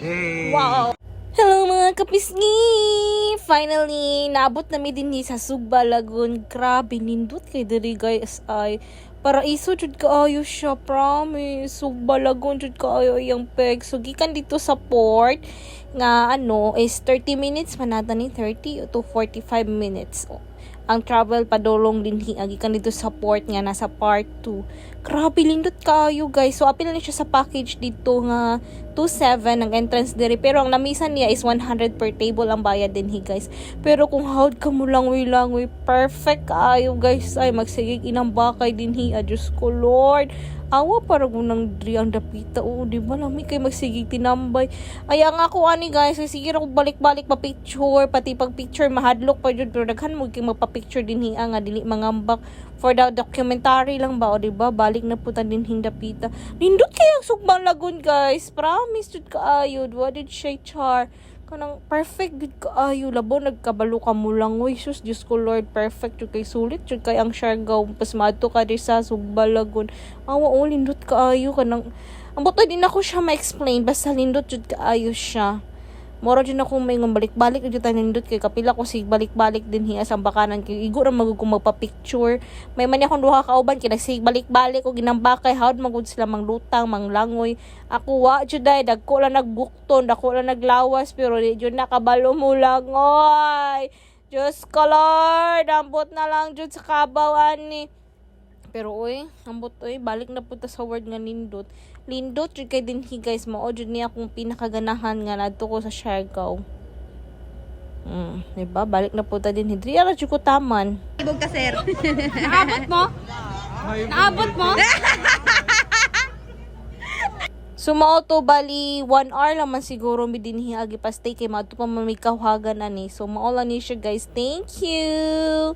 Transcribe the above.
Hey! Wow! Hello, mga kapisngi! Finally, naabot na mi dinhi sa Sugba Lagoon. Grabe, nindot kay diri, guys, ay. Paraiso jud kaayo siya, promise. Sugba Lagoon jud kaayo iyang peg. So gikan dito sa port nga ano is 30 minutes man nata ni, 30 to 45 minutes ang travel padulong dinhi gikan dito sa port nga nasa part 2. Grabe, lindot kaayo, guys. So apil na siya sa package dito nga 27 ang entrance diri, pero ang lamisan niya is 100 per table ang bayad dinhi, guys. Pero kung hawd ka mo langoy-langoy, perfect kaayo, guys. Ay, magsigig inambakay dinhi. Ah, Diyos ko Lord. Awa para gunang diri ang dapita. Oo, di ba lami kay magsigig tinambay? Ay, ang ako ani, guys, ay sige ra ko balik-balik pa picture, pati pag picture mahadlok pa jud, pero daghan mo kay magpa-picture dinhi nga dili mangambak for the documentary lang ba o, di ba? Balik na po ta dinhing dapita. Nindot kay ang Sugbang Lagoon, guys. Promise jud kaayo. What did siya char? Kanang perfect gud kaayo, labo nagkabalo ka mo lang, uy, sus, Diyos ko Lord, perfect jud kay, sulit jud kay ang Siargao pas maadto ka di sa Sugba Lagoon. Awa o, lindot kaayo, kanang ambot din ako siya ma-explain, basta lindot jud kaayo siya. Mora jud ako may balik-balik jud ta, nindot kay, kapila ko sig balik-balik din hiya sa bakanan kay igo ra magud kong magpa-picture. May man akong duha ka uban kay nagsig balik-balik og ginambakay, hawd magud sila manglutang, manglangoy. Ako wa jud ay, dagko lang nagbukton, dako lang naglawas, pero di jud nakabalo mo langoy. Diyos ko Lord, ambot na lang jud sa kabaw ani. Pero oy, ambot oy, balik na punta sa word nga nindot. Lindot jud kay dinhi, guys, mao jud niya akong pinakaganahan nga nadto ko sa Siargao. Di ba? Balik na punta dinhi. Diri ra jud ko taman. Ibog ka, sir. Naabot mo? Naabot mo? So mao to, bali 1 hour lang man siguro mi dinhi agi pa stay kay maadto pa man mi kahuhagan ani. So mao lang ni siya, guys. Thank you.